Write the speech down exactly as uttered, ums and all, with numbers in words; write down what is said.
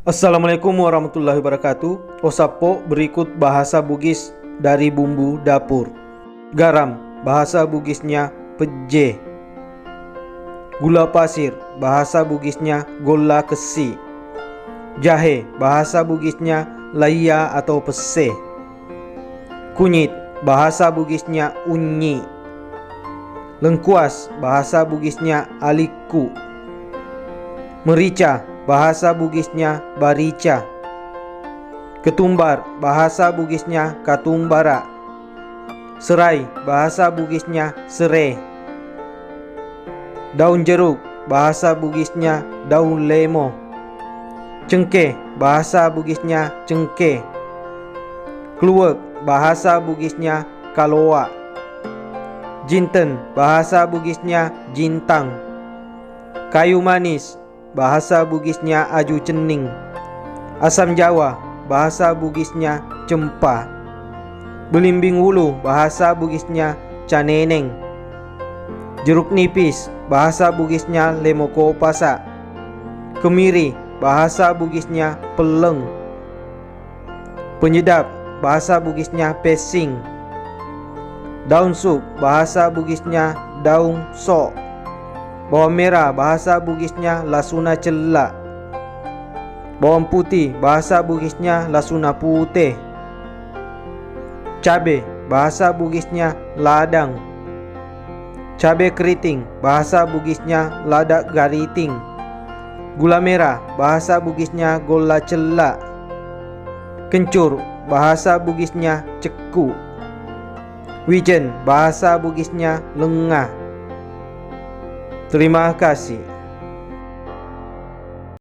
Assalamualaikum warahmatullahi wabarakatuh. Osappo berikut bahasa Bugis dari bumbu dapur. Garam, bahasa Bugisnya pejje. Gula pasir, bahasa Bugisnya golla kessi. Jahe, bahasa Bugisnya laiya atau pesse. Kunyit, bahasa Bugisnya unnyi. Lengkuas, bahasa Bugisnya alikku. Merica, bahasa Bugisnya barica. Ketumbar, bahasa Bugisnya katumbara. Serai, bahasa Bugisnya sere. Daun jeruk, bahasa Bugisnya daun lemo. Cengke, bahasa Bugisnya cengke. Kluwek, bahasa Bugisnya kaloa. Jinten, bahasa Bugisnya jintang. Kayu manis, bahasa Bugisnya aju cenning. Asam jawa, bahasa Bugisnya cempa. Belimbing wulu, bahasa Bugisnya caneneng. Jeruk nipis, bahasa Bugisnya lemokopasa. Kemiri, bahasa Bugisnya pelleng. Penyedap, bahasa Bugisnya pessing. Daun sup, bahasa Bugisnya daun sok. Bawang merah, bahasa Bugisnya lasuna cella. Bawang putih, bahasa Bugisnya lasuna pute. Cabe, bahasa Bugisnya ladang. Cabe keriting, bahasa Bugisnya lada gariting. Gula merah, bahasa Bugisnya golla cella. Kencur, bahasa Bugisnya cekku. Wijen, bahasa Bugisnya lenga. Terima kasih.